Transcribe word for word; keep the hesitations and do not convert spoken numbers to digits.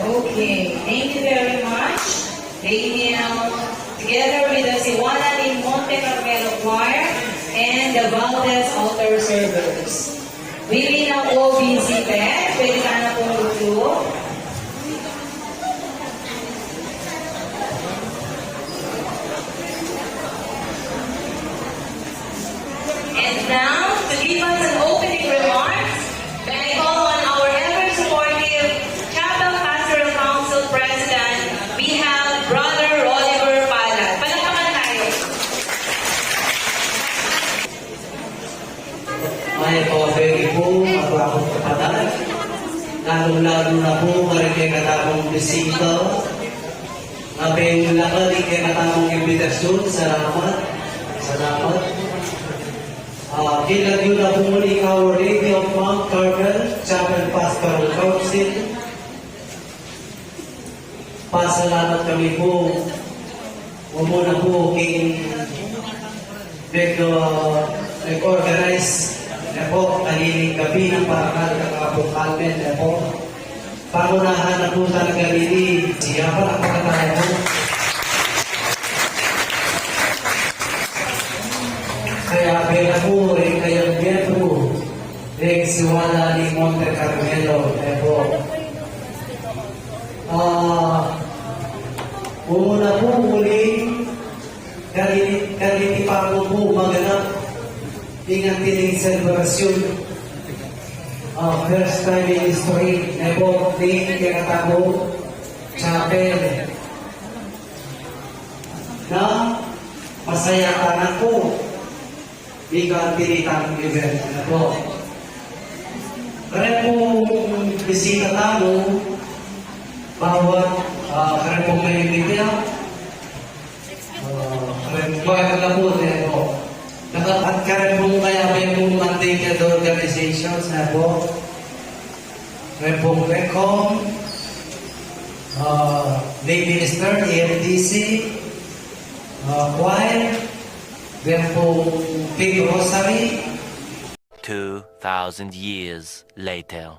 Okay, thank you very much, Daniel, together with the Siwala de Monte Carmelo Choir and the Valdez Altar Servers. Willing na po bisita, pwede ka na pong luto. And now, to give us an opening remarks, may I call on our ever-supportive Chapel Pastoral Council President, we have Brother Oliver Palad. Palakpakan tayo. Mayap a begi pu, apu, aku, kapatad. Lalung-lalu na pu, maring kekatamung bisita. Abe, ula ka di kekatamung imbitasyon. Salamat. Salamat. Ah, kilagyu na pu muli king Our Lady of Mount Carmel Chapel Pastoral Council. Pasalamat kami pu. Umuna pu king nag-, nag-organize na pu kanining gabi ng parangal kang Apu Carmel na pu. Pangunahan na pu talaga nini, siya pa ang pagkataya mo. Kaya bela pu ring kayang miyembro ring Siwala de Monte Carmelo na pu. Ah, umuna pu muli, kani, kaniti pa pu maganap ing ating selebrasyon. Ah, first time in history, na pu, ning kekatamung chapel. Na, masaya tamu pu. Ika tinitang event na pu. Kare pung bisita tamu, bawat, ah, kare pung may imbita, ah, kare pung bawat na pu, ne pu. Naka-, at kare pung kayabe pung mantiked organizations na pu. Kare pung Recom, ah, lay minister, A M D C, ah, choir, kare pung Big Rosary, two thousand years later.